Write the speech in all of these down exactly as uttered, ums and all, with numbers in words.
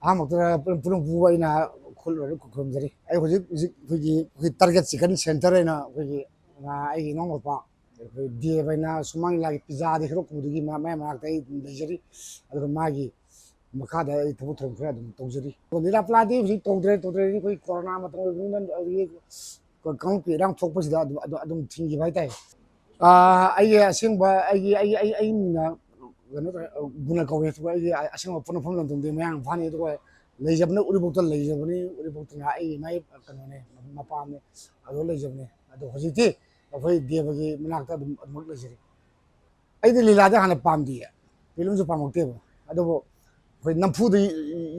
ꯑꯍꯥꯟꯕꯃꯛꯇꯗ ꯄꯨ-, ꯄꯨꯅꯝ ꯄꯨꯕ ꯑꯩꯅ ꯈꯨꯜ ꯂꯣꯏꯅ ꯈꯨꯔꯨꯝꯖꯔꯤ꯫ ꯑꯩ ꯍꯧꯖꯤꯛ, ꯍꯧꯖꯤꯛ ꯑꯩꯈꯣꯏꯒꯤ, ꯑꯩꯈꯣꯏ target chicken center ꯍꯥꯏꯅ ꯑꯩꯈꯣꯏꯒꯤ, ꯑ, ꯑꯩꯒꯤ ꯏꯅꯥꯎꯅꯨꯄꯥ ꯑꯩꯈꯣꯏ ꯗꯦꯕ ꯍꯥꯏꯅ ꯁꯨꯃꯥꯡ ꯂꯤꯂꯥꯒꯤ ꯄꯤꯖꯥꯗꯤ ꯈꯔ ꯀꯨꯝꯗꯨꯒꯤ ꯃꯥ-, ꯃꯌꯥꯝ ꯃꯅꯥꯛꯇ ꯑꯩ ꯑꯗꯨꯝ ꯂꯩꯖꯔꯤ꯫ ꯑꯗꯨꯒ ꯃꯥꯒꯤ ꯃꯈꯥꯗ ꯑꯩ ꯊꯕꯛ ꯊꯧꯔꯝ ꯈꯔ ꯑꯗꯨꯝ ꯇꯧꯖꯔꯤ꯫ ꯑꯗꯣ ꯂꯤꯂꯥ ꯄꯂꯥꯗꯤ ꯍꯧꯖꯤꯛ ꯇꯧꯗ꯭ꯔꯦ, ꯇꯧꯗ꯭ꯔꯦ꯫ ꯑꯩꯈꯣꯏ ꯀꯣꯔꯣꯅꯥ ꯃꯇꯝ ꯑꯣꯏꯕꯅꯤꯅ ꯑꯗꯨꯒꯤ ꯀ-, ꯀꯥꯡꯂꯨꯞꯀꯤ ꯏꯔꯥꯡ ꯊꯣꯛꯄꯁꯤꯗ ꯑꯗꯨꯝ, ꯑꯗꯨ-, ꯑꯗꯨꯝ ꯊꯤꯡꯈꯤꯕ ꯍꯥꯏꯇꯥꯔꯦ꯫ ꯑꯥ, ꯑꯩꯒꯤ ꯑꯁꯦꯡꯕ, ꯑꯩꯒꯤ, ꯑꯩꯒꯤ, ꯑꯩ, ꯑꯩ ꯃꯤꯡꯅ ꯀꯩꯅꯣ ꯇꯧꯔꯦ, ꯒꯨꯅ ꯀꯧꯋꯦ꯫ ꯑꯗꯨꯒ ꯑꯩꯒꯤ ꯑꯁꯦꯡꯕ ꯄꯣꯛꯅꯐꯝ ꯂꯝꯗꯝꯗꯤ ꯃꯌꯥꯡ ꯏꯝꯐꯥꯜꯅꯤ꯫ ꯑꯗꯨꯒ ꯂꯩꯖꯕꯅ ꯎꯔꯤꯄꯣꯛꯇ ꯂꯩꯖꯕꯅꯤ꯫ ꯎꯔꯤꯄꯣꯛꯇꯅ ꯑꯩꯒꯤ ꯏꯃꯥ ꯀꯩꯅꯣꯅꯦ, ꯃꯄꯥꯝꯅꯦ꯫ ꯑꯗꯨ ꯂꯩꯖꯕꯅꯤ꯫ ꯑꯗꯣ ꯍꯧꯖꯤꯛꯇꯤ ꯑꯩꯈꯣꯏ ꯗꯦꯕꯒꯤ ꯃꯅꯥꯛꯇ ꯑꯗꯨꯝ, ꯑꯗꯨꯃꯛ ꯂꯩꯖꯔꯤ꯫ ꯑꯩꯗꯤ ꯂꯤꯂꯥꯗꯤ ꯍꯥꯟꯅ ꯄꯥꯝꯗꯤꯌꯦ, ꯐꯤꯂꯝꯁꯨ ꯄꯥꯝꯃꯛꯇꯦꯕ꯫ ꯑꯗꯨꯕꯨ ꯑꯩꯈꯣꯏ ꯅꯝꯐꯨꯗ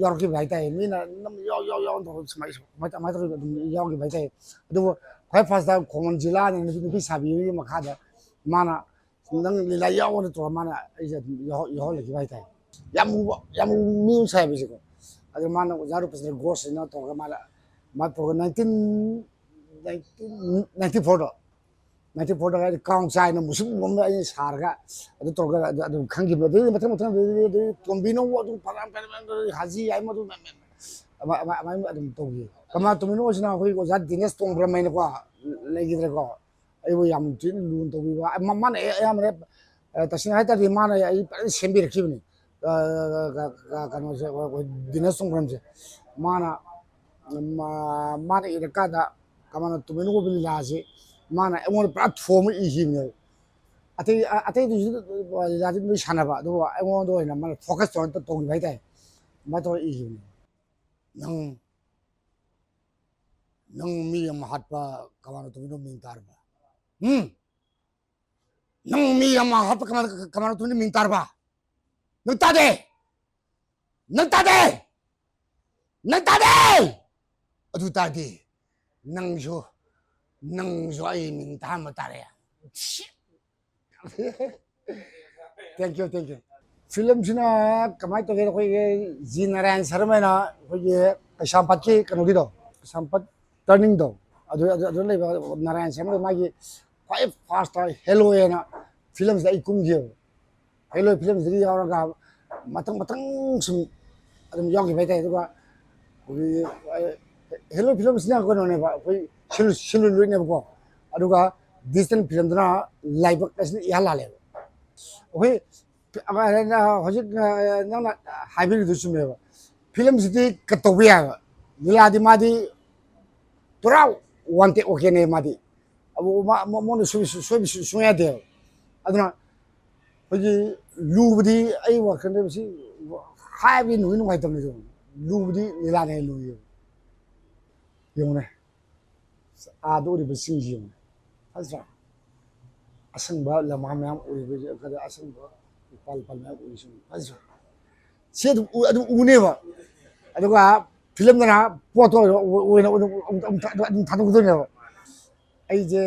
ꯌꯥꯎꯔꯛꯈꯤꯕ ꯍꯥꯏꯇꯥꯔꯦ꯫ ꯃꯤꯅ ꯅꯝ-, ꯌꯥꯎ, ꯌꯥꯎ, ꯌꯥꯎ ꯇꯧꯔꯒ ꯁꯨꯃꯥꯏ-, ꯁꯨꯃꯥꯏ-, ꯀꯃꯥꯏꯅ ꯇꯧꯔꯒ ꯑꯗꯨꯝ ꯌꯥꯎꯈꯤꯕ ꯍꯥꯏꯇꯥꯔꯦ꯫ ꯑꯗꯨꯕꯨ ꯈ꯭ꯋꯥꯏ first ꯈꯣꯡꯃꯟ ꯖꯤꯂꯥꯅ ꯅꯨꯄꯤ, ꯅꯨꯄꯤ ꯁꯥꯕꯤ ꯑꯃꯒꯤ ꯃꯈꯥꯗ ꯃꯥꯅ "ꯅꯪ ꯂꯤꯂꯥ ꯌꯥꯎꯕ ꯅꯠꯇ꯭ꯔꯣ?" ꯃꯥꯅ ꯑꯩꯁꯦ ꯑꯗꯨꯝ ꯌꯥꯎꯍꯜ-, ꯌꯥꯎꯍꯜꯂꯛꯈꯤꯕ ꯍꯥꯏꯇꯥꯔꯦ꯫ ꯌꯥꯝ ꯃꯨꯕ, ꯌꯥꯝ ꯃꯨꯕ ꯃꯤ ꯑꯃ ꯁꯥꯏꯕ ꯑꯩꯁꯦꯀꯣ꯫ ꯑꯗꯨ ꯃꯥꯅ ꯑꯣꯖꯥ ꯔꯨꯄꯆꯟꯗ꯭ꯔ ꯘꯣꯁꯅ ꯇꯧꯔꯒ ꯃꯥꯅ, ꯃꯥ ꯄꯨꯔꯒ nineteen, nineteen ninety fourꯗ, ninety fourꯗ ꯑꯩꯅ ꯀꯥꯡ ꯆꯥꯏꯅ ꯃꯨꯁꯨꯛ ꯃꯨꯕ ꯑꯃ ꯑꯩꯅ ꯁꯥꯔꯒ, ꯑꯗꯨ ꯇꯧꯔꯒ ꯑꯗꯨ, ꯑꯗꯨꯝ ꯈꯪꯈꯤꯕ꯫ ꯑꯗꯨꯗꯩ ꯃꯊꯪ, ꯃꯊꯪ, ꯑꯗꯨꯗꯩ, ꯑꯗꯨꯗꯩ ꯇꯣꯝꯕꯤꯅꯧ ꯑꯗꯨ ꯐꯅꯌꯥꯝ, ꯐꯅꯌꯥꯝ, ꯍꯥꯖꯤ ꯍꯥꯏ ꯃꯗꯨ ꯃꯌꯥꯝ, ꯃꯌꯥꯝ ꯑꯃ, ꯑꯃ, ꯑꯃ ꯑꯗꯨꯝ ꯇꯧꯈꯤ꯫ ꯀꯃꯥ ꯇꯣꯝꯕꯤꯅꯧ ꯑꯁꯤꯅ ꯑꯩꯈꯣꯏ ꯑꯣꯖꯥ ꯗꯤꯅꯦꯁ ꯇꯣꯡꯕ꯭ꯔꯝ ꯍꯥꯏꯅꯀꯣ, ꯂꯩꯈꯤꯗ꯭ꯔꯦꯀꯣ꯫ ꯑꯩꯕꯨ ꯌꯥꯝ ꯊꯤꯅ ꯂꯨꯅ ꯇꯧꯕꯤꯕ꯫ ꯑ, ꯃ-, ꯃꯥꯅ ꯑꯌꯥ-, ꯑꯌꯥꯝꯕꯅ, ꯑ, ꯇꯁꯦꯡꯅ ꯍꯥꯏ ꯇꯥꯔꯗꯤ ꯃꯥꯅ ꯑꯩ ꯐꯖꯅ ꯁꯦꯝꯕꯤꯔꯛꯈꯤꯕꯅꯤ꯫ ꯑ, ꯀ-, ꯀ-, ꯀꯩꯅꯣꯁꯦ, ꯑꯩꯈꯣꯏ, ꯑꯩꯈꯣꯏ ꯗꯤꯅꯦꯁ ꯇꯣꯡꯕ꯭ꯔꯝꯁꯦ꯫ ꯃꯥꯅ, ꯃ-, ꯃꯥꯅ ꯏꯔꯀꯥꯟꯗ ꯀꯃꯥꯏꯅ ꯇꯨꯃꯤꯟ ꯑꯣꯏꯕ ꯂꯤꯂꯥꯁꯤ ꯃꯥꯅ ꯑꯩꯉꯣꯟꯗ ꯄꯨꯔꯥ ꯊꯣꯝꯃ ꯏꯈꯤꯕꯅꯦꯕ꯫ ꯑꯇꯩ, ꯑ-, ꯑꯇꯩꯗꯨꯁꯨ ꯂꯤꯂꯥꯗꯤ ꯂꯣꯏ ꯁꯥꯟꯅꯕ, ꯑꯗꯨꯕꯨ ꯑꯩꯉꯣꯟꯗ ꯑꯣꯏꯅ ꯃꯥꯅ focus ꯇꯧꯔ ꯇꯧꯈꯤꯕ ꯍꯥꯏꯇꯥꯔꯦ꯫ ꯑꯗꯨꯃꯥꯏꯅ ꯇꯧꯔ ꯏꯈꯤꯕꯅꯦ꯫ ꯅꯪ, ꯅꯪ ꯃꯤ ꯑꯃ ꯍꯥꯠꯄ ꯀꯃꯥꯏꯅ ꯇꯨꯃꯤꯟ ꯃꯤꯡ ꯇꯥꯔꯕ? ꯎꯝ? ꯅꯪ ꯃꯤ ꯑꯃ ꯍꯥꯠꯄ ꯀꯃꯥꯏꯅ, ꯀꯃꯥꯏꯅ ꯇꯨꯃꯤꯟ ꯃꯤꯡ ꯇꯥꯔꯕ? ꯅꯪ ꯇꯥꯗꯦ? ꯅꯪ ꯇꯥꯗꯦ? ꯅꯪ ꯇꯥꯗꯦ? ꯑꯗꯨ ꯇꯥꯔꯗꯤ ꯅꯪꯁꯨ, ꯅꯪꯁꯨ ꯑꯩ ꯃꯤꯡ ꯇꯥꯍꯟꯕ ꯇꯥꯔꯦ꯫ Thank you, thank you꯫ ꯐꯤꯂꯝꯁꯤꯅ ꯀꯃꯥꯏꯅ ꯇꯧꯒꯦꯗ, ꯑꯩꯈꯣꯏꯒꯤ ꯖꯤ ꯅꯥꯔꯥꯌꯟ ꯁꯔꯃꯅ ꯑꯩꯈꯣꯏꯒꯤ ꯀꯩꯁꯥꯝꯄꯥꯠꯀꯤ ꯀꯩꯅꯣꯒꯤꯗꯣ, ꯀꯩꯁꯥꯝꯄꯥꯠ ꯇꯔꯅꯤꯡꯗꯣ, ꯑꯗꯨ, ꯑꯗꯨ, ꯑꯗꯨ ꯂꯩꯕ ꯅꯥꯔꯥꯌꯟ ꯁꯔꯃꯗ ꯃꯥꯒꯤ ꯈ꯭ꯋꯥꯏ first ꯍꯦꯜꯂꯣꯏ ꯍꯥꯏꯅ ꯐꯤꯂꯝꯁꯤꯗ ꯑꯩ ꯀꯨꯝꯈꯤꯕ꯫ ꯍꯦꯜꯂꯣꯏ ꯐꯤꯂꯝꯁꯤꯗꯒꯤ ꯌꯥꯎꯔꯒ ꯃꯊꯪ ꯃꯊꯪ ꯁꯨꯝ ꯑꯗꯨꯝ ꯌꯥꯎꯈꯤꯕ ꯍꯥꯏꯇꯥꯔꯦ꯫ ꯑꯗꯨꯒ ꯑꯩꯈꯣꯏꯒꯤ ꯍꯦꯂꯣ ꯐꯤꯂꯝꯁꯤꯅ ꯀꯩꯅꯣꯅꯦꯕ, ꯑꯩꯈꯣꯏ ꯁꯤꯜꯂꯨ ꯁꯤꯜꯂꯨ ꯂꯨꯏꯅꯦꯕꯀꯣ꯫ ꯑꯗꯨꯒ ꯗꯤꯁꯇꯦꯟ ꯐꯤꯂꯝꯗꯨꯅ ꯂꯥꯏꯕꯛ ꯑꯁꯤꯅ ꯏꯍꯥꯟ ꯍꯥꯜꯂꯦꯕ꯫ ꯑꯩꯈꯣꯏ ꯍꯧꯖꯤꯛ ꯅꯪꯅ ꯍꯥꯏꯕꯤꯔꯤꯗꯨ ꯆꯨꯝꯃꯦꯕ꯫ ꯐꯤꯂꯝꯁꯤꯗꯤ ꯀꯠ ꯇꯧꯕ ꯌꯥꯏꯕ꯫ ꯂꯤꯂꯥꯗꯤ ꯃꯥꯗꯤ ꯄꯨꯔꯥ ꯋꯥꯟ ꯇꯦꯛ ꯑꯣꯀꯦꯅꯦ ꯃꯥꯗꯤ꯫ ꯑꯗꯨ ꯃꯉꯣꯟꯗ ꯁꯣꯏꯕ ꯁꯨꯡꯌꯥ ꯌꯥꯗꯦꯕ꯫ ꯑꯗꯨꯅ ꯑꯩꯈꯣꯏꯒꯤ ꯂꯨꯕꯗꯤ ꯑꯩ ꯋꯥꯈꯜꯗ ꯁꯤ ꯍꯥꯏꯕꯗꯤ ꯅꯨꯡꯗꯤ ꯅꯨꯡꯉꯥꯏꯇꯕꯅꯤ꯫ ꯂꯨꯕꯗꯤ ꯂꯤꯂꯥꯅ ꯍꯦꯟꯅ ꯂꯨꯏꯌꯦꯕ꯫ ꯌꯦꯡꯉꯨꯅꯦ, ꯑꯥꯗ ꯎꯔꯤꯕ ꯆꯤꯡꯁꯤ ꯌꯦꯡꯉꯨꯅꯦ, ꯐꯖꯗ꯭ꯔꯥ? ꯑꯁꯪꯕ ꯂꯝꯍꯥꯡ ꯃꯌꯥꯝ ꯎꯔꯤꯕ, ꯑꯁꯪꯕ ꯎꯄꯥꯜ ꯎꯄꯥꯜ ꯃꯌꯥꯝ ꯎꯔꯤꯁꯤ ꯐꯖꯗ꯭ꯔꯥ? ꯁꯤ ꯑꯗꯨꯝ ꯎ-, ꯑꯗꯨꯝ ꯎꯅꯦꯕ꯫ ꯑꯗꯨꯒ ꯐꯤꯂꯝꯗꯅ ꯄꯣꯠꯇꯣ ꯑꯣꯏꯅ, ꯑꯣꯏꯅ, ꯑꯣꯏꯅ ꯑꯗꯨꯝ, ꯑꯗꯨꯝ, ꯑꯗꯨꯝ ꯊꯥꯗꯣꯛꯀꯗꯣꯏꯅꯦꯕ꯫ ꯑꯩꯁꯦ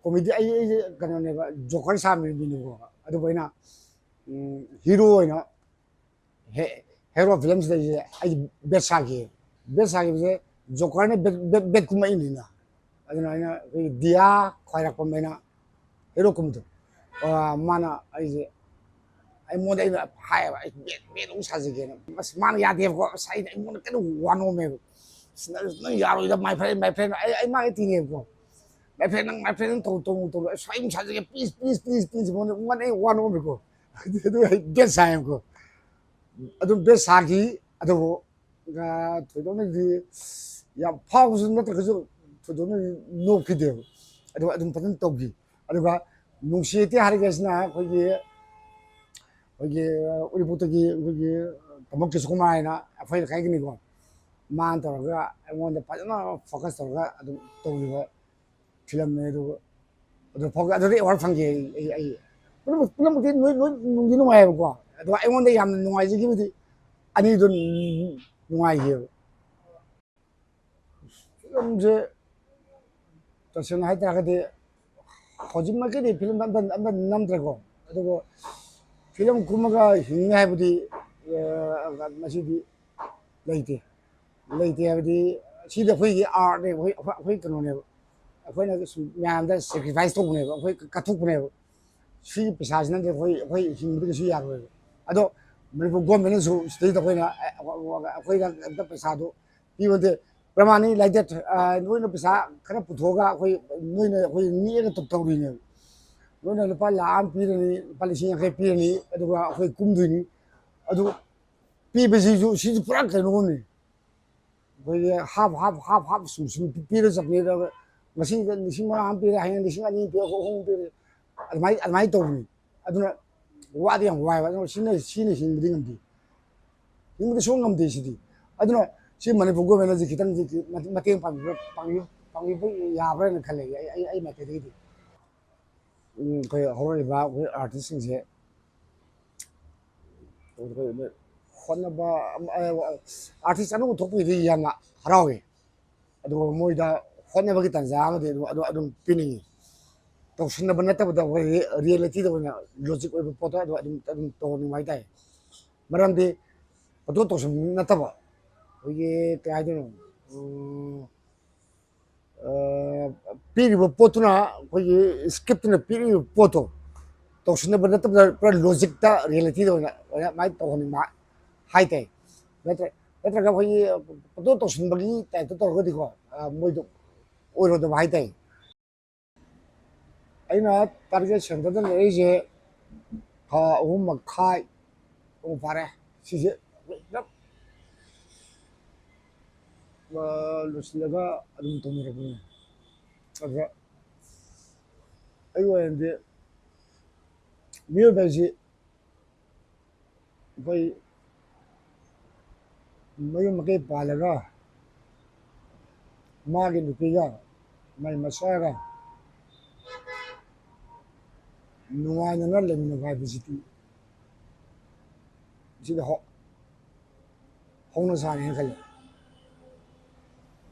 ꯀꯣꯃꯦꯗꯤ, ꯑꯩ, ꯑꯩꯁꯦ ꯀꯩꯅꯣꯅꯦꯕ, ꯖꯣꯀꯔ ꯁꯥꯕ ꯃꯤꯅꯦꯕꯀꯣ꯫ ꯑꯗꯨꯕꯨ ꯑꯩꯅ ꯍꯤꯔꯣ ꯑꯣꯏꯅ, ꯍꯦꯔꯣ ꯐꯤꯂꯝꯁꯤꯗ ꯑꯩꯁꯦ, ꯑꯩꯁꯦ ꯕꯦꯠ ꯁꯥꯈꯤ꯫ ꯕꯦꯠ ꯁꯥꯈꯤꯕꯁꯦ ꯖꯣꯀꯔꯅ ꯕꯦꯠ, ꯕꯦꯠ, ꯕꯦꯠ ꯀꯨꯝꯃꯛꯏꯅꯤꯅ꯫ ꯑꯗꯨꯅ ꯑꯩꯅ ꯑꯩꯈꯣꯏꯒꯤ ꯗꯤꯌꯥ ꯈ꯭ꯋꯥꯏꯔꯥꯛꯄꯝ ꯑꯩꯅ ꯍꯦꯔꯣ ꯀꯨꯝꯕꯗꯣ, ꯑ, ꯃꯥꯅ ꯑꯩꯁꯦ, ꯑꯩꯉꯣꯟꯗ ꯑꯩꯅ ꯍꯥꯏꯌꯦꯕ, "ꯑꯩ ꯕꯦꯠ, ꯕꯦꯠ ꯑꯃꯨꯛ ꯁꯥꯖꯒꯦꯅ"꯫ ꯑꯁ, ꯃꯥꯅ ꯌꯥꯗꯦꯕꯀꯣ꯫ ꯑꯁ, ꯑꯩꯅ, ꯑꯩꯉꯣꯟꯗ ꯀꯩꯅꯣ ꯋꯥꯅꯣꯝꯃꯦꯕ꯫ "ꯑꯁ, ꯅꯪ, ꯅꯪ ꯌꯥꯔꯣꯏꯗ, my friend, my friend"꯫ ꯑꯩ, ꯑꯩ ꯃꯥꯒ ꯇꯤꯟꯅꯩꯕꯀꯣ꯫ "My friend, ꯅꯪ my friend ꯅꯪ ꯇꯧ, ꯇꯧ, ꯇꯧ꯫ ꯑꯁ, ꯑꯩ ꯑꯃꯨꯛ ꯁꯥꯖꯒꯦ, please, please, please, please"꯫ ꯃꯉꯣꯟꯗ, ꯃꯉꯣꯟꯗ ꯑꯩ ꯋꯥꯅꯣꯝꯃꯦꯀꯣ꯫ ꯑꯗꯨ ꯑꯩ ꯕꯦꯠ ꯁꯥꯏꯌꯦꯕꯀꯣ꯫ ꯑꯗꯨꯝ ꯕꯦꯠ ꯁꯥꯈꯤ꯫ ꯑꯗꯨꯕꯨ, ꯑ, ꯊꯣꯏꯗꯣꯛꯅꯗꯤ ꯌꯥꯝ ꯐꯥꯎꯕꯁꯨ ꯅꯠꯇ꯭ꯔꯒꯁꯨ ꯊꯣꯏꯗꯣꯛꯅꯗꯤ ꯅꯣꯛꯈꯤꯗꯦꯕ꯫ ꯑꯗꯨꯒ ꯑꯗꯨꯝ ꯐꯖꯅ ꯇꯧꯈꯤ꯫ ꯑꯗꯨꯒ ꯅꯨꯡꯁꯤ ꯂꯩꯇꯦ ꯍꯥꯏꯔꯒꯁꯤꯅ ꯑꯩꯈꯣꯏꯒꯤ, ꯑꯩꯈꯣꯏꯒꯤ, ꯑ, ꯎꯔꯤꯄꯣꯛꯇꯒꯤ ꯑꯩꯈꯣꯏꯒꯤ ꯇꯥꯃꯣ ꯀ꯭ꯔꯤꯁꯀꯨꯃꯥꯔ ꯍꯥꯏꯅ ꯑꯩꯈꯣꯏ ꯂꯩꯀꯥꯏꯒꯤꯅꯤꯀꯣ꯫ ꯃꯥꯅ ꯇꯧꯔꯒ ꯑꯩꯉꯣꯟꯗ ꯐꯖꯅ focus ꯇꯧꯔꯒ ꯑꯗꯨꯝ ꯇꯧꯈꯤꯕ ꯐꯤꯂꯝꯅꯦ꯫ ꯑꯗꯨꯒ ꯑꯗꯨ ꯐꯥꯎ-, ꯑꯗꯨꯗ award ꯐꯪꯈꯤ꯫ ꯑꯩ, ꯑꯩ, ꯑꯩ ꯄꯨꯝꯅꯃꯛ-, ꯄꯨꯝꯅꯃꯛꯇꯤ ꯂꯣꯏ, ꯂꯣꯏ ꯅꯨꯡꯗꯤ ꯅꯨꯡꯉꯥꯏꯌꯦꯕꯀꯣ꯫ ꯑꯗꯣ ꯑꯩꯉꯣꯟꯗ ꯌꯥꯝꯅ ꯅꯨꯡꯉꯥꯏꯖꯈꯤꯕꯗꯤ ꯑꯅꯤꯗꯣ ꯅꯨꯡꯉꯥꯏꯈꯤꯑꯕ꯫ ꯐꯤꯂꯝꯁꯦ ꯇꯁꯦꯡꯅ ꯍꯥꯏꯇꯥꯔꯒꯗꯤ ꯍꯧꯖꯤꯛꯃꯛꯀꯤꯗꯤ ꯐꯤꯂꯝ ꯑꯝꯇ, ꯑꯝꯇ ꯅꯝꯗ꯭ꯔꯦꯀꯣ꯫ ꯑꯗꯨꯕꯨ ꯐꯤꯂꯝ ꯀꯨꯝꯃꯒ ꯍꯤꯡꯅꯤ ꯍꯥꯏꯕꯗꯤ, ꯑ, ꯉꯁꯤꯗꯤ ꯂꯩꯇꯦ꯫ ꯂꯩꯇꯦ ꯍꯥꯏꯕꯗꯤ ꯁꯤꯗꯤ ꯑꯩꯈꯣꯏꯒꯤ artꯅꯦꯕ, ꯑꯩꯈꯣꯏ, ꯑꯩꯈꯣꯏ ꯀꯩꯅꯣꯅꯦꯕ꯫ ꯑꯩꯈꯣꯏꯅ ꯁꯨꯝ ꯃꯌꯥꯝꯗ sacrifice ꯇꯧꯕꯅꯦꯕ, ꯑꯩꯈꯣꯏ ꯀꯠꯊꯣꯛꯄꯅꯦꯕ꯫ ꯁꯤꯒꯤ ꯄꯩꯁꯥꯁꯤꯅꯗꯤ ꯑꯩꯈꯣꯏ, ꯑꯩꯈꯣꯏ ꯍꯤꯡꯕꯗꯤ ꯀꯩꯁꯨ ꯌꯥꯔꯣꯏꯕ꯫ ꯑꯗꯣ ꯃꯅꯤꯄꯨꯔ ꯒꯣꯔꯃꯦꯟꯅꯁꯨ ꯁꯤꯗꯩꯗ ꯑꯩꯈꯣꯏꯅ, ꯑꯩꯈꯣꯏꯗ ꯑꯝꯇ ꯄꯩꯁꯥꯗꯣ ꯄꯤꯕ ꯅꯠꯇꯦ꯫ ꯄ꯭ꯔꯃꯥꯅꯤ ꯂꯥꯏꯗꯦꯠ, ꯅꯣꯏꯅ ꯄꯩꯁꯥ ꯈꯔ ꯄꯨꯊꯣꯛꯑꯒ ꯑꯩꯈꯣꯏ, ꯅꯣꯏꯅ ꯑꯩꯈꯣꯏ ꯅꯦꯛꯑꯒ ꯇꯧꯔꯤꯅꯦꯕ꯫ ꯅꯣꯏꯅ ꯂꯨꯄꯥ ꯂꯥꯈ ꯑꯃ ꯄꯤꯔꯅꯤ, ꯂꯨꯄꯥ ꯂꯤꯁꯤꯡ ꯌꯥꯡꯈꯩ ꯄꯤꯔꯅꯤ, ꯑꯗꯨꯒ ꯑꯩꯈꯣꯏ ꯀꯨꯝꯗꯣꯏꯅꯤ꯫ ꯑꯗꯨ ꯄꯤꯕꯁꯤꯁꯨ, ꯁꯤꯁꯨ ꯄꯨꯔꯥ ꯀꯩꯅꯣꯝꯅꯤ꯫ ꯑꯩꯈꯣꯏꯒꯤ ꯍꯥꯞ, ꯍꯥꯞ, ꯍꯥꯞ, ꯍꯥꯞ ꯁꯨꯝ, ꯁꯨꯝ ꯄꯤꯔ ꯆꯠꯄꯅꯤ꯫ ꯑꯗꯨꯒ ꯉꯁꯤꯗ ꯂꯤꯁꯤꯡ ꯃꯉꯥ ꯑꯃ ꯄꯤꯔꯦ, ꯍꯌꯦꯡ ꯂꯤꯁꯤꯡ ꯑꯅꯤ ꯄꯤꯔꯦ, ꯑꯍꯨꯝ ꯄꯤꯔꯦ, ꯑꯗꯨꯃꯥꯏꯅ, ꯑꯗꯨꯃꯥꯏꯅ ꯇꯧꯕꯅꯤ꯫ ꯑꯗꯨꯅ ꯋꯥꯗꯤ ꯌꯥꯝ ꯋꯥꯏꯕ꯫ ꯑꯗꯨꯅ ꯁꯤꯅ, ꯁꯤꯅ ꯍꯤꯡꯕꯗꯤ ꯉꯝꯗꯦ꯫ ꯍꯤꯡꯕꯗꯤ ꯁꯨꯡꯉꯝ ꯉꯝꯗꯦ ꯁꯤꯗꯤ꯫ ꯑꯗꯨꯅ ꯁꯤ ꯃꯅꯤꯄꯨꯔ ꯒꯣꯔꯃꯦꯟꯅꯁꯤ ꯈꯤꯇꯪꯗꯤ ꯃꯇꯦꯡ ꯄꯥꯡꯕꯤꯕ, ꯄꯥꯡꯕꯤ-, ꯄꯥꯡꯕꯤꯕ ꯌꯥꯕ꯭ꯔꯥꯅ ꯈꯜꯂꯦ ꯑꯩ, ꯑꯩ, ꯑꯩ ꯃꯥꯏꯀꯩꯗꯒꯤꯗꯤ꯫ ꯎꯝ, ꯑꯩꯈꯣꯏ ꯍꯧꯔꯛꯂꯤꯕ ꯑꯩꯈꯣꯏ ꯑꯥꯔꯇꯤꯁꯁꯤꯡꯁꯦ ꯍꯣꯠꯅꯕ, ꯑꯥꯔꯇꯤꯁ ꯑꯅꯧꯕ ꯊꯣꯛꯄꯒꯤꯗꯤ ꯌꯥꯝꯅ ꯍꯔꯥꯎꯏ꯫ ꯑꯗꯨꯒ ꯃꯣꯏꯗ ꯍꯣꯠꯅꯕꯒꯤ ꯇꯥꯟꯖꯥ ꯑꯃꯗꯤ ꯑꯗꯨꯝ, ꯑꯗꯨꯝ, ꯑꯗꯨꯝ ꯄꯤꯅꯤꯡꯉꯤ꯫ ꯇꯧꯁꯤꯟꯅꯕ ꯅꯠꯇꯕꯗ ꯑꯩꯈꯣꯏꯒꯤ ꯔꯤꯌꯦꯂꯤꯇꯤꯗ ꯑꯣꯏꯅ ꯂꯣꯖꯤꯛ ꯑꯣꯏꯕ ꯄꯣꯠꯇꯣ ꯑꯗꯨ ꯑꯗꯨꯝ, ꯑꯗꯨꯝ ꯇꯧꯍꯟꯅꯤꯡꯕ ꯍꯥꯏꯇꯥꯔꯦ꯫ ꯃꯔꯝꯗꯤ ꯄꯪꯇꯧ ꯇꯧꯁꯤꯟꯕ ꯅꯠꯇꯕ, ꯑꯩꯈꯣꯏꯒꯤ ꯀꯩ ꯍꯥꯏꯗꯣꯏꯅꯣ, ꯎꯝ, ꯑ, ꯄꯤꯔꯤꯕ ꯄꯣꯠꯇꯨꯅ, ꯑꯩꯈꯣꯏꯒꯤ ꯁ꯭ꯀ꯭ꯔꯤꯞꯇꯨꯅ ꯄꯤꯔꯤꯕ ꯄꯣꯠꯇꯣ ꯇꯧꯁꯤꯟꯅꯕ ꯅꯠꯇꯕꯗ ꯄꯨꯔꯥ ꯂꯣꯖꯤꯛꯇ, ꯔꯤꯌꯦꯂꯤꯇꯤꯗ ꯑꯣꯏꯅ, ꯑꯣꯏꯅ ꯑꯗꯨꯃꯥꯏꯅ ꯇꯧꯍꯟꯅꯤꯡꯕ ꯍꯥꯏꯇꯥꯏ꯫ ꯅꯠꯇ꯭ꯔ-, ꯅꯠꯇ꯭ꯔꯒ ꯑꯩꯈꯣꯏꯒꯤ ꯄꯪꯇꯧ ꯇꯧꯁꯤꯟꯕꯒꯤ ꯇꯥꯏꯞꯇ ꯇꯧꯔꯒꯗꯤꯀꯣ, ꯑ, ꯃꯣꯏꯗꯣ ꯑꯣꯏꯔꯣꯏꯗꯕ ꯍꯥꯏꯇꯥꯏ꯫ ꯑꯩꯅ ꯇꯥꯔꯒꯦꯠ ꯁꯦꯟꯇꯔꯗ ꯂꯩꯔꯛꯏꯁꯦ ꯊꯥ ꯑꯍꯨꯝ ꯃꯈꯥꯏ, ꯑꯣ, ꯐꯔꯦ꯫ ꯁꯤꯁꯦ ꯄꯨꯂꯞ, ꯑ, ꯂꯣꯏꯁꯤꯜꯂꯒ ꯑꯗꯨꯝ ꯇꯧꯅꯔꯛꯄꯅꯦ꯫ ꯑꯗꯨꯗ ꯑꯩꯒꯤ ꯑꯣꯏꯅꯗꯤ ꯃꯤꯑꯣꯏꯕ ꯍꯥꯏꯁꯤ ꯑꯩꯈꯣꯏ ꯃꯌꯨꯝ ꯃꯀꯩ ꯄꯥꯜꯂꯒ ꯃꯥꯒꯤ ꯅꯨꯄꯤꯒ ꯃꯥꯏ ꯃꯆꯥꯒ ꯅꯨꯡꯉꯥꯏꯅꯅ ꯂꯩꯃꯤꯟꯅꯕ ꯍꯥꯏꯕꯁꯤꯗꯤ ꯁꯤꯗ ꯍꯧ-, ꯍꯧꯅ ꯁꯥꯅꯤꯅ ꯈꯜꯂꯦ꯫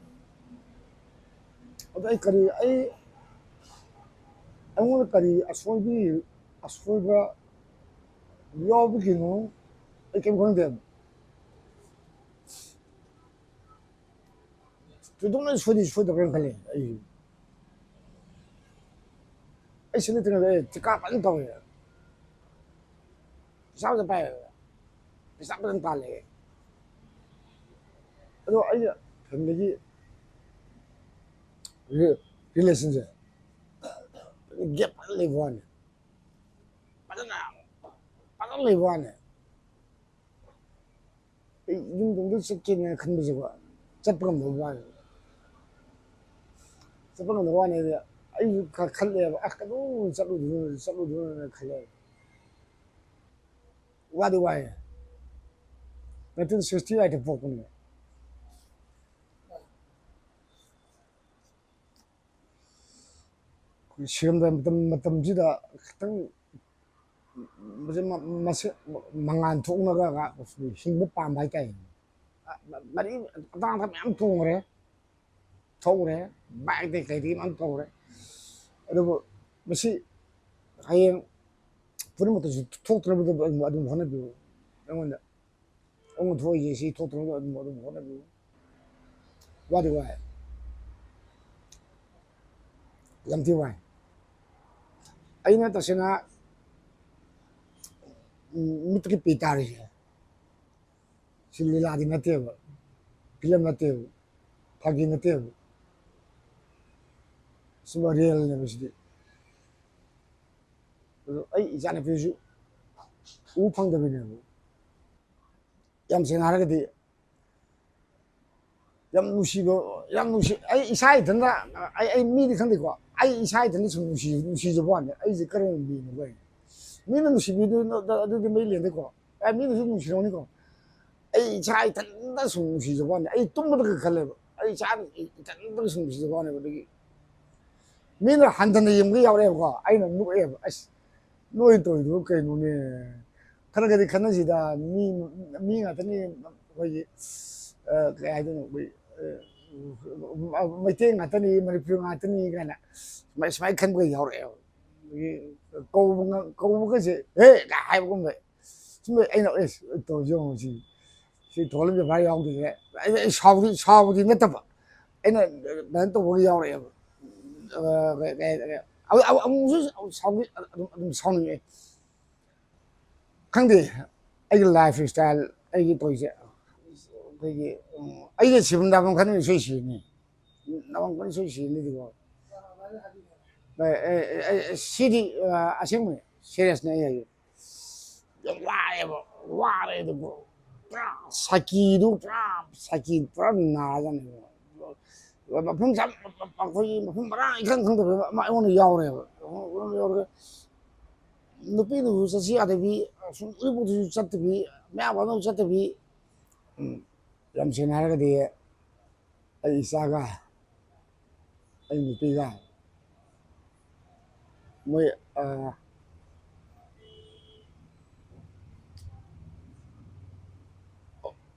ꯑꯗꯣ ꯑꯩ ꯀꯔꯤ, ꯑꯩ, ꯑꯩꯉꯣꯟꯗ ꯀꯔꯤ ꯑꯁꯣꯏꯕꯤ-, ꯑꯁꯣꯏꯕ ꯌꯥꯎꯕꯒꯤꯅꯣ ꯑꯩ ꯀꯩꯝ ꯈꯪꯗꯦꯕ꯫ ꯊꯣꯏꯗꯣꯛꯅ ꯁꯣꯏꯗꯤ ꯁꯣꯏꯗꯕ꯭ꯔꯥꯅ ꯈꯜꯂꯦ ꯑꯩ꯫ ꯑꯩ ꯁꯤ ꯅꯠꯇ꯭ꯔꯤꯉꯩꯗ ꯑꯩ ꯊꯤꯀꯥ ꯐꯖꯅ ꯇꯧꯋꯦ꯫ ꯄꯩꯁꯥ ꯐꯖꯅ ꯄꯥꯏꯌꯦ꯫ ꯄꯩꯁꯥ ꯐꯖꯅ ꯇꯥꯜꯂꯦ꯫ ꯑꯗꯣ ꯑꯩꯅ ꯐꯦꯃꯤꯂꯤꯒꯤ ꯔꯤꯂꯦꯁꯟꯁꯦ ꯒꯦꯞ ꯐꯖꯅ ꯂꯩꯕ ꯋꯥꯅꯤ꯫ ꯐꯖꯅ ꯐꯖꯅ ꯂꯩꯕ ꯋꯥꯅꯤ꯫ ꯑꯩ ꯌꯨꯝꯗꯣꯡꯗ ꯆꯠꯀꯦꯅ ꯈꯟꯕꯁꯦꯀꯣ, ꯆꯠꯄ ꯉꯝꯗꯕ ꯋꯥꯅꯤ꯫ ꯆꯠꯄ ꯉꯝꯗꯕ ꯋꯥꯅꯤ ꯍꯥꯏꯗꯤ, ꯑꯩꯁꯨ ꯈꯔ ꯈꯜꯂꯦꯕ, ꯑꯁ, ꯀꯩꯗꯧ ꯆꯠꯂꯨꯗꯣꯏꯅꯣ, ꯆꯠꯂꯨꯗꯣꯏꯅꯣꯅ ꯈꯜꯂꯦꯕ꯫ ꯋꯥꯗꯤ ꯋꯥꯏꯌꯦ꯫ ꯅꯥꯏꯟꯇꯤꯟ ꯁꯤꯛꯁꯇꯤ ꯑꯩꯠꯇ ꯄꯣꯛꯄꯅꯦ꯫ ꯑꯩꯈꯣꯏ ꯁꯤꯔꯝꯗꯥꯏ ꯃꯇꯝ, ꯃꯇꯝꯁꯤꯗ ꯈꯤꯇꯪ ꯃꯁꯦ ꯃ-, ꯃꯁꯦ ꯃꯉꯥꯟ ꯊꯣꯛꯅꯒ ꯍꯤꯡꯕ ꯄꯥꯝꯕ ꯍꯥꯏꯇꯥꯔꯦ꯫ ꯃꯔꯤ ꯑꯇꯥꯡ ꯑꯇꯥꯡ ꯃꯌꯥꯝ ꯇꯣꯡꯈ꯭ꯔꯦ, ꯊꯧꯔꯦ, ꯕꯥꯏꯛꯇꯩ ꯀꯩꯗꯒꯤ ꯃꯌꯥꯝ ꯇꯧꯔꯦ꯫ ꯑꯗꯨꯕꯨ ꯃꯁꯤ ꯍꯌꯦꯡ ꯄꯨꯝꯅꯃꯛꯇꯁꯨ ꯊꯣꯛꯇꯅꯕ ꯑꯗꯨꯝ, ꯑꯗꯨꯝ ꯍꯣꯠꯅꯕꯤꯌꯨ꯫ ꯑꯩꯉꯣꯟꯗ ꯑꯃꯨꯛ ꯊꯣꯛꯏꯁꯦ ꯁꯤ ꯊꯣꯛꯇꯅꯕ ꯑꯗꯨꯝ, ꯑꯗꯨꯝ ꯍꯣꯠꯅꯕꯤꯌꯨ꯫ ꯋꯥꯗꯤ ꯋꯥꯏ꯫ ꯌꯥꯝ ꯊꯤ ꯋꯥꯏ꯫ ꯑꯩꯅ ꯇꯁꯦꯡꯅ, ꯎꯝ, ꯃꯤꯠꯇꯒꯤ ꯄꯤ ꯇꯥꯔꯤꯁꯦ꯫ ꯁꯤ ꯂꯤꯂꯥꯗꯤ ꯅꯠꯇꯦꯕ, ꯐꯤꯂꯝ ꯅꯠꯇꯦꯕ, ꯐꯥꯒꯤ ꯅꯠꯇꯦꯕ꯫ ꯁꯤꯃ ꯔꯤꯌꯦꯜꯅꯦꯕ ꯁꯤꯗꯤ꯫ ꯑꯗꯣ ꯑꯩ ꯏꯆꯥꯅꯨꯄꯤꯁꯨ ꯎ ꯐꯪꯗꯕꯤꯅꯦꯕ꯫ ꯌꯥꯝ ꯁꯦꯡꯅ ꯍꯥꯏꯔꯒꯗꯤ ꯌꯥꯝ ꯅꯨꯡꯁꯤꯕ, ꯌꯥꯝ ꯅꯨꯡꯁꯤ-, ꯑꯩ ꯏꯁꯥ ꯏꯊꯟꯗ, ꯑꯩ, ꯑꯩ ꯃꯤꯗꯤ ꯈꯪꯗꯦꯀꯣ, ꯑꯩ ꯏꯁꯥ ꯏꯊꯟꯗ ꯁꯨꯝ ꯅꯨꯡꯁꯤ-, ꯅꯨꯡꯁꯤꯖꯕ ꯋꯥꯅꯤ꯫ ꯑꯩꯁꯦ ꯀꯔꯝꯕ ꯃꯤꯅꯣ ꯀꯩꯅꯣ? ꯃꯤꯅ ꯅꯨꯡꯁꯤꯕꯤꯗꯨꯅ ꯑꯗꯨꯗꯤ ꯃꯩ ꯂꯦꯟꯗꯦꯀꯣ꯫ ꯑꯦ, ꯃꯤꯅꯁꯨ ꯅꯨꯡꯁꯤꯔꯝꯒꯅꯤꯀꯣ꯫ ꯑꯩ ꯏꯁꯥ ꯏꯊꯟꯗ ꯁꯨꯝ ꯅꯨꯡꯁꯤꯖꯕ ꯋꯥꯅꯤ꯫ ꯑꯩ ꯇꯨꯝꯕꯗꯒ ꯈꯜꯂꯦꯕ꯫ ꯑꯩ ꯏꯁꯥ ꯏꯊꯟꯗ ꯁꯨꯝ ꯅꯨꯡꯁꯤꯖꯕ ꯋꯥꯅꯦꯕ꯫ ꯑꯗꯒꯤ ꯃꯤꯅ ꯍꯟꯊꯅ ꯌꯦꯡꯕꯒ ꯌꯥꯎꯔꯛꯑꯦꯕꯀꯣ꯫ ꯑꯩꯅ ꯅꯣꯛꯑꯦꯕ꯫ ꯑꯁ, ꯅꯣꯏ ꯇꯧꯔꯤꯗꯨꯕꯨ ꯀꯩꯅꯣꯅꯦ? ꯈꯔꯒꯗꯤ ꯈꯟꯅꯁꯤꯗ, ꯃꯤ, ꯃꯤ ꯉꯥꯛꯇꯅꯤ, ꯑꯩꯈꯣꯏꯒꯤ, ꯑ, ꯀꯩ ꯍꯥꯏꯗꯣꯏꯅꯣ, ꯑꯩꯈꯣꯏ, ꯑ, ꯃꯩꯇꯩ ꯉꯥꯛꯇꯅꯤ, ꯃꯅꯤꯄꯨꯔ ꯉꯥꯛꯇꯅꯤ ꯀꯥꯏꯅ ꯁꯨꯃꯥꯏ, ꯁꯨꯃꯥꯏꯅ ꯈꯟꯕꯒ ꯌꯥꯎꯔꯛꯑꯦꯕ꯫ ꯑꯗꯒꯤ ꯀꯧꯕ ꯉ-, ꯀꯧꯕꯒꯁꯦ, "ꯍꯦ!" ꯀꯥꯏ ꯍꯥꯏꯕꯒꯨꯝꯕ꯫ ꯁꯨꯝ ꯑꯩꯅ, "ꯑꯦꯁ, ꯇꯧꯔꯤꯁꯦ ꯌꯦꯡꯉꯨ ꯁꯤ, ꯁꯤ ꯊꯣꯛꯍꯜꯂꯝꯕ ꯚꯥꯏ ꯌꯥꯎꯗꯣꯏꯁꯦ"꯫ ꯑꯩ, ꯑꯩ ꯁꯥꯎꯗꯤ, ꯁꯥꯎꯕꯗꯤ ꯅꯠꯇꯕ꯫ ꯑꯩꯅ ꯑꯗꯨꯃꯥꯏꯅ ꯇꯧꯕꯒ ꯌꯥꯎꯔꯛꯑꯦꯕ꯫ ꯑ, ꯀꯩ, ꯀꯩ, ꯀꯩ, ꯑꯃꯨꯛ, ꯑꯃꯨꯛ, ꯑꯃꯨꯛꯁꯨ ꯁꯥꯎꯅꯤꯡ-, ꯑꯗꯨꯝ, ꯑꯗꯨꯝ ꯁꯥꯎꯅꯤꯡꯉꯛꯑꯦ꯫ ꯈꯪꯗꯦ, ꯑꯩꯒꯤ life style, ꯑꯩꯒꯤ ꯇꯧꯔꯤꯁꯦ, ꯑꯩꯈꯣꯏꯒꯤ, ꯎꯝ, ꯑꯩꯒ ꯁꯤꯕꯝ ꯗꯥꯕꯝ ꯈꯟꯕ ꯏꯁꯣꯏ ꯁꯤꯅꯤ꯫ ꯅꯥꯕꯝ ꯈꯟꯕ ꯏꯁꯣꯏ ꯁꯤꯅꯤꯗꯤꯀꯣ꯫ ꯑꯦ, ꯑꯦ, ꯑꯦ, ꯑꯦ, ꯁꯤꯗꯤ, ꯑ, ꯑꯁꯦꯡꯕꯅꯤ, seriousꯅꯦ ꯑꯩ ꯍꯥꯏꯁꯦ꯫ ꯌꯥꯝ ꯋꯥꯔꯦꯕ, ꯋꯥꯔꯦ ꯑꯗꯨꯕꯨ꯫ ꯄꯨꯔꯥ ꯁꯥꯀꯤꯗꯨ, ꯄꯨꯔꯥ ꯁꯥꯀꯤ, ꯄꯨꯔꯥ ꯅꯥꯖꯥꯠꯅꯦꯕ꯫ ꯃꯐꯝ ꯆꯥ-, ꯑꯩꯈꯣꯏꯒꯤ ꯃꯐꯝ ꯃꯔꯥꯡ ꯏꯈꯪ ꯈꯪꯗꯕ ꯑꯃ ꯑꯩꯉꯣꯟꯗ ꯌꯥꯎꯔꯦꯕ꯫ ꯑꯩꯉꯣꯟꯗ ꯌꯥꯎꯔꯒ ꯅꯨꯄꯤꯗꯨꯁꯨ ꯆꯠꯁꯤ ꯌꯥꯗꯕꯤ, ꯁꯨꯝ ꯎꯔꯤꯄꯣꯛꯇꯁꯨ ꯆꯠꯇꯕꯤ, ꯃꯌꯥꯝ ꯆꯠꯇꯕꯤ, ꯎꯝ, ꯌꯥꯝ ꯁꯦꯡꯅ ꯍꯥꯏꯔꯒꯗꯤ ꯑꯩ ꯏꯆꯥꯒ, ꯑꯩ ꯅꯨꯄꯤꯒ, ꯃꯣꯏ, ꯑ,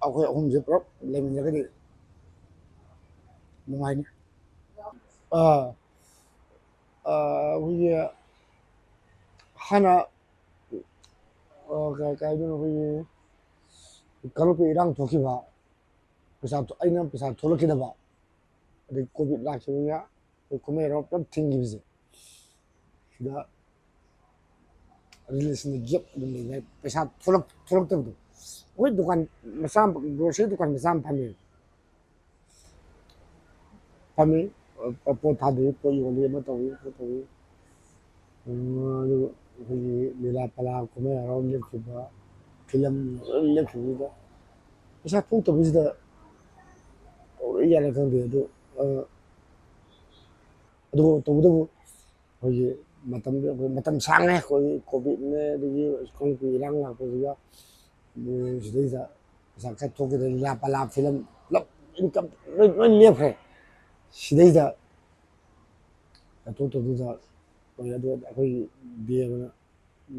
ꯑꯩꯈꯣꯏ ꯑꯍꯨꯝꯁꯦ ꯄꯨꯂꯞ ꯂꯩꯃꯤꯟꯅꯔꯒꯗꯤ ꯅꯨꯡꯉꯥꯏꯅꯤ꯫ ꯑ, ꯑ, ꯑꯩꯈꯣꯏꯒꯤ ꯍꯥꯟꯅ, ꯑ, ꯀꯩ, ꯀꯩ ꯍꯥꯏꯗꯣꯏꯅꯣ, ꯑꯩꯈꯣꯏꯒꯤ ꯀꯥꯡꯂꯨꯞꯀꯤ ꯏꯔꯥꯡ ꯊꯣꯛꯈꯤꯕ, ꯄꯩꯁꯥ ꯊꯣ-, ꯑꯩꯅ ꯄꯩꯁꯥ ꯊꯣꯛꯂꯛꯈꯤꯗꯕ, ꯑꯗꯩ COVID ꯂꯥꯛꯈꯤꯕꯅꯤꯅ ꯑꯩꯈꯣꯏ ꯀꯨꯝꯍꯩ ꯍꯔꯥꯎ ꯄꯨꯂꯞ ꯊꯤꯡꯈꯤꯕꯁꯦ, ꯁꯤꯗ relationꯗ gap ꯑꯗꯨꯝ ꯂꯩꯅ, ꯄꯩꯁꯥ ꯊꯣꯛꯂꯛ-, ꯊꯣꯛꯂꯛꯇꯕꯗꯣ꯫ ꯑꯩꯈꯣꯏ ꯗꯨꯀꯥꯟ ꯃꯆꯥ ꯑꯃ, grocery ꯗꯨꯀꯥꯟ ꯃꯆꯥ ꯑꯃ ꯐꯝꯃꯦ꯫ ꯐꯝꯃꯤ, ꯑ, ꯄꯣꯠ ꯊꯥꯗꯣꯛꯏ, ꯄꯣꯠ ꯌꯣꯜꯂꯤ, ꯑꯃ ꯇꯧꯏ, ꯑꯃ ꯇꯧꯏ꯫ ꯑ, ꯑꯗꯨꯒ ꯑꯩꯈꯣꯏꯒꯤ ꯂꯤꯂꯥ ꯄꯂꯥ, ꯀꯨꯝꯍꯩ ꯍꯔꯥꯎ ꯂꯦꯞꯈꯤꯕ, ꯐꯤꯂꯝ ꯂꯣꯏ ꯂꯦꯞꯈꯤꯕꯁꯤꯗ ꯄꯩꯁꯥ ꯊꯣꯛꯇꯕꯁꯤꯗ ꯇꯧꯔꯦ ꯌꯥꯔꯦ ꯈꯪꯗꯦ꯫ ꯑꯗꯨ, ꯑ, ꯑꯗꯨꯕꯨ ꯇꯧꯕꯇꯕꯨ ꯑꯩꯈꯣꯏꯒꯤ ꯃꯇꯝꯗꯨ, ꯑꯩꯈꯣꯏ ꯃꯇꯝ ꯁꯥꯡꯉꯦ, ꯑꯩꯈꯣꯏ COVIDꯅꯦ, ꯑꯗꯒꯤ ꯀꯥꯡꯂꯨꯞꯀꯤ ꯏꯔꯥꯡ ꯂꯥꯛꯄꯁꯤꯒ, ꯁꯤꯗꯩꯗ ꯄꯩꯁꯥ ꯈꯔ ꯊꯣꯛꯈꯤꯗ꯭ꯔꯦ, ꯂꯤꯂꯥ ꯄꯂꯥ ꯐꯤꯂꯝ ꯄꯨꯂꯞ income ꯂꯣꯏ, ꯂꯣꯏ ꯂꯦꯞꯈ꯭ꯔꯦ꯫ ꯁꯤꯗꯩꯗ ꯆꯠꯊꯣꯛꯇꯕꯗꯨꯗ ꯇꯧꯔꯦ꯫ ꯑꯗꯨ ꯑꯩꯈꯣꯏꯒꯤ ꯗꯦꯕꯅ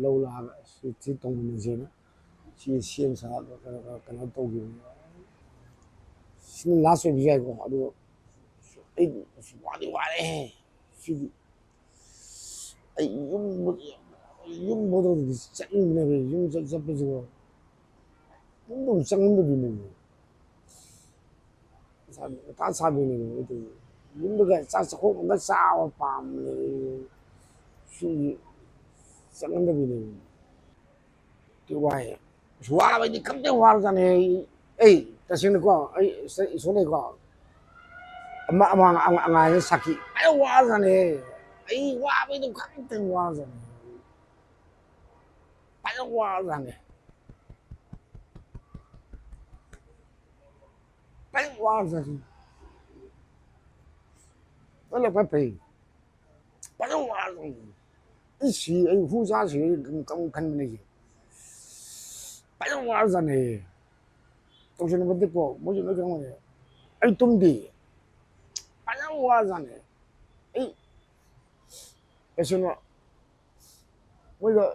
ꯂꯧ ꯂꯥꯛꯑꯒ ꯁꯤ, ꯁꯤ ꯇꯧꯃꯤꯟꯅꯁꯦꯅ ꯁꯤ ꯁꯦꯝ ꯁꯥ ꯀꯩꯅꯣ, ꯀꯩꯅꯣ ꯇꯧꯈꯤꯕꯅꯦ꯫ ꯁꯤꯅ last ꯑꯣꯏꯕꯁꯨ ꯌꯥꯏꯀꯣ꯫ ꯑꯗꯨꯒ ꯑꯩ ꯋꯥꯗꯤ ꯋꯥꯔꯦꯍꯦ꯫ ꯁꯤꯗꯤ ꯑꯩ ꯌꯨꯝ, ꯌꯨꯝ ꯐꯥꯎꯗ ꯆꯠꯅꯤꯡꯕꯅꯦꯕ, ꯌꯨꯝ ꯆꯠ-, ꯆꯠꯄꯁꯤꯀꯣ꯫ ꯌꯨꯝꯗ ꯑꯃꯨꯛ ꯆꯪꯅꯤꯡꯗꯕꯤꯅꯦꯕ꯫ ꯃꯊꯥ ꯁꯥꯕꯤꯅꯦꯕ ꯑꯩ ꯇꯧꯔꯤꯁꯦ꯫ ꯌꯨꯝꯗꯒ ꯆꯥꯛ ꯆꯥꯛꯈꯣꯝ ꯑꯃꯒ ꯆꯥꯕ ꯄꯥꯝꯕꯅꯦꯕ ꯑꯩ꯫ ꯁꯤꯒꯤ ꯆꯪꯅꯤꯡꯗꯕꯤꯅꯦꯕ꯫ ꯋꯥꯏ꯫ ꯑꯁ, ꯋꯥꯕꯩꯗꯤ ꯈꯪꯗꯦ, ꯋꯥꯔꯖꯥꯠꯅꯦ꯫ ꯑꯩ, ꯑꯩ ꯇꯁꯦꯡꯅꯀꯣ, ꯑꯩ ꯏꯁꯣꯔ ꯂꯩꯀꯣ, ꯑꯃ, ꯑꯃ, ꯑꯃ, ꯑꯉꯥꯡꯁꯦ ꯁꯥꯈꯤ ꯐꯖꯅ ꯋꯥꯔꯖꯥꯠꯅꯦ꯫ ꯑꯩ ꯋꯥꯕꯩꯗꯤ ꯈꯪꯗꯦ, ꯋꯥꯔꯖꯥꯠꯅꯦ꯫ ꯐꯖꯅ ꯋꯥꯔꯖꯥꯠꯅꯦ꯫ ꯐꯖꯅ ꯋꯥꯔꯖꯥꯠꯅꯦ꯫ ꯐꯖꯅ ꯐꯩ꯫ ꯐꯖꯅ ꯋꯥꯔꯖꯥꯠꯅꯤ꯫ ꯑꯩ ꯁꯤ, ꯑꯩ ꯍꯨ ꯆꯥ ꯁꯤ, ꯑꯩ ꯀꯝ ꯈꯟꯕꯅꯦ ꯑꯩꯁꯦ꯫ ꯐꯖꯅ ꯋꯥꯔꯖꯥꯠꯅꯦ꯫ ꯇꯧꯁꯤꯟꯅꯕꯗꯤꯀꯣ, ꯃꯣꯏꯁꯨ ꯂꯣꯏ ꯈꯪꯕꯅꯦ꯫ ꯑꯩ ꯇꯨꯝꯗꯦ꯫ ꯐꯖꯅ ꯋꯥꯔꯖꯥꯠꯅꯦ꯫ ꯑꯩ ꯀꯩꯁꯨꯅ ꯃꯣꯏꯒ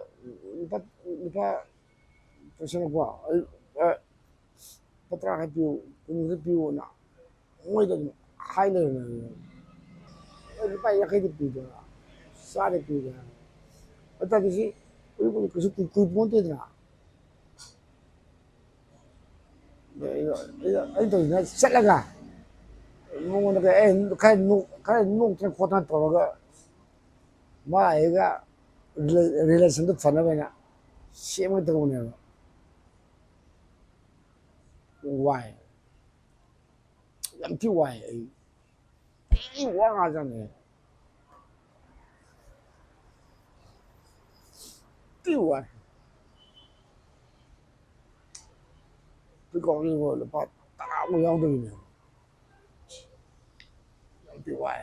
ꯂꯨꯄꯥ, ꯂꯨꯄꯥ ꯀꯩꯁꯨꯅꯀꯣ, ꯑꯩ, ꯑ, ꯂꯨꯄꯥ ꯇꯔꯥ ꯈꯛ ꯄꯤꯌꯨ, ꯀꯨꯟ ꯈꯛ ꯄꯤꯌꯨꯅ ꯃꯣꯏꯗ ꯑꯗꯨꯝ ꯍꯥꯏ ꯂꯩꯔꯝꯃꯦ꯫ ꯑꯩ ꯂꯨꯄꯥ ꯌꯥꯡꯈꯩꯗꯤ ꯄꯤꯗꯅ, ꯆꯥꯗ ꯄꯤꯗꯅ꯫ ꯑꯗꯨ ꯇꯥꯔꯗꯤ ꯁꯤ ꯀꯨꯏ-, ꯀꯨꯏ-, ꯀꯩꯁꯨ ꯀꯨꯏ-, ꯀꯨꯏ ꯄꯣꯟꯇꯦꯗꯅ꯫ ꯑꯗ ꯑꯩꯅ, ꯑꯩꯅ, ꯑꯩꯅ ꯇꯧꯔꯤꯁꯤꯅ ꯆꯠꯂꯒ ꯃꯉꯣꯟꯗ ꯑꯦ, ꯈꯔ ꯅꯣꯛ-, ꯈꯔ ꯅꯣꯛꯇꯅ ꯈꯣꯠꯇꯅ ꯇꯧꯔꯒ ꯃꯥ ꯑꯩꯒ ꯔꯤꯂꯦ-, ꯔꯤꯂꯦꯁꯟꯗꯣ ꯐꯅꯕ ꯍꯥꯏꯅ ꯁꯦꯝꯒꯦ ꯇꯧꯕꯅꯦꯕ꯫ ꯋꯥꯏ꯫ ꯌꯥꯝ ꯊꯤ ꯋꯥꯏ ꯑꯩ꯫ ꯊꯤ ꯋꯥ ꯉꯥꯛꯇꯅꯦ꯫ ꯊꯤ ꯋꯥꯏ꯫ ꯄꯤꯀꯥꯎꯅꯤꯀꯣ ꯂꯨꯄꯥ ꯇꯔꯥꯃꯨꯛ ꯌꯥꯎꯗꯕꯤꯅꯦ꯫ ꯌꯥꯝ ꯊꯤ ꯋꯥꯏ꯫